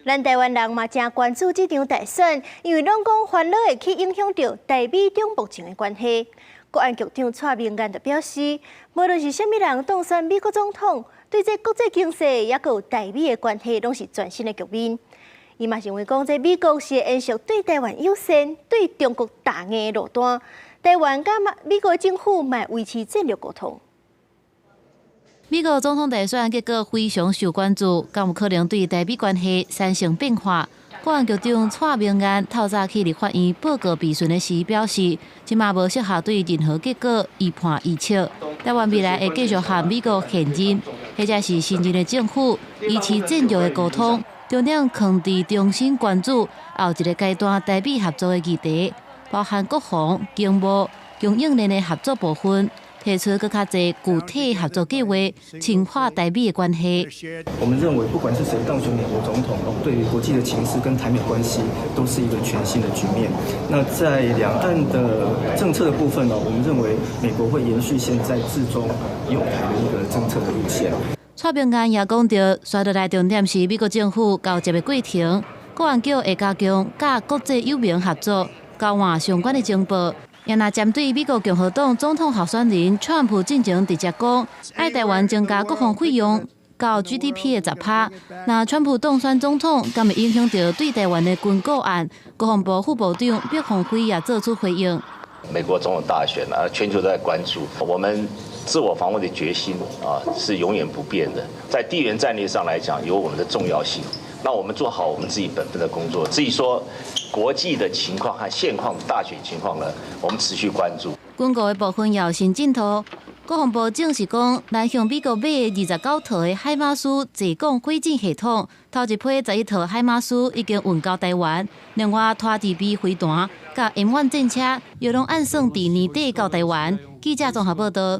咱台灣人嘛誠關注這場大選，因為攏講煩惱會去影響著台美中目前的關係。國安局長蔡明彥就表示，無論是啥物人當選美國總統，對這國際經濟抑閣有台美的關係，攏是全新的局面。伊嘛認為講，這美國是延續對台灣友善、對中國打壓的路單。台灣佮美國政府嘛維持戰略溝通。美國總統大選結果非常受關注，敢有可能對台美關係產生變化？國安局長蔡明彥透早去立法院報告備詢的時表示，這馬無適合對任何結果預判預測。台灣未來會繼續和美國現任或者是新任的政府維持戰略的溝通，重點囥佇中心關注後一個階段台美合作的議題，包含國防、經貿、供應鏈的合作部分。提出閣較濟具體合作計劃，深化台美的關係。我們認為，不管是誰當選美國總統，對於國際的情勢跟台美關係都是一個全新的局面。那在兩岸的政策的部分呢，我們認為美國會延續現在自中友台的一個政策的路線。蔡明彥也講著，紲落來重點是美國政府交接的過程，國安局會加強佮國際友盟合作，交換相關的情報。也若針對美國共和黨總統候選人川普進前直接講，愛台灣增加國防費用到 GDP 的10趴。若川普當選總統，敢會影響著對台灣的軍購案？國防部副部長白鴻飛也做出回應。美國總統大選啊，全球都在關注，我們自我防衛的決心啊，是永遠不變的。在地緣戰略上來講，有我們的重要性。那我們做好我們自己本分的工作。至於說國際的情況和現況大選情況呢，我們持續關注。軍購的部分也有新進度。國防部證實講，咱向美國買的29套的海馬斯滯港火箭系統，頭一批11套海馬斯已經運到台灣。另外，拖地 B 飛彈佮 M1 戰車，也攏按算佇年底到台灣。記者綜合報道。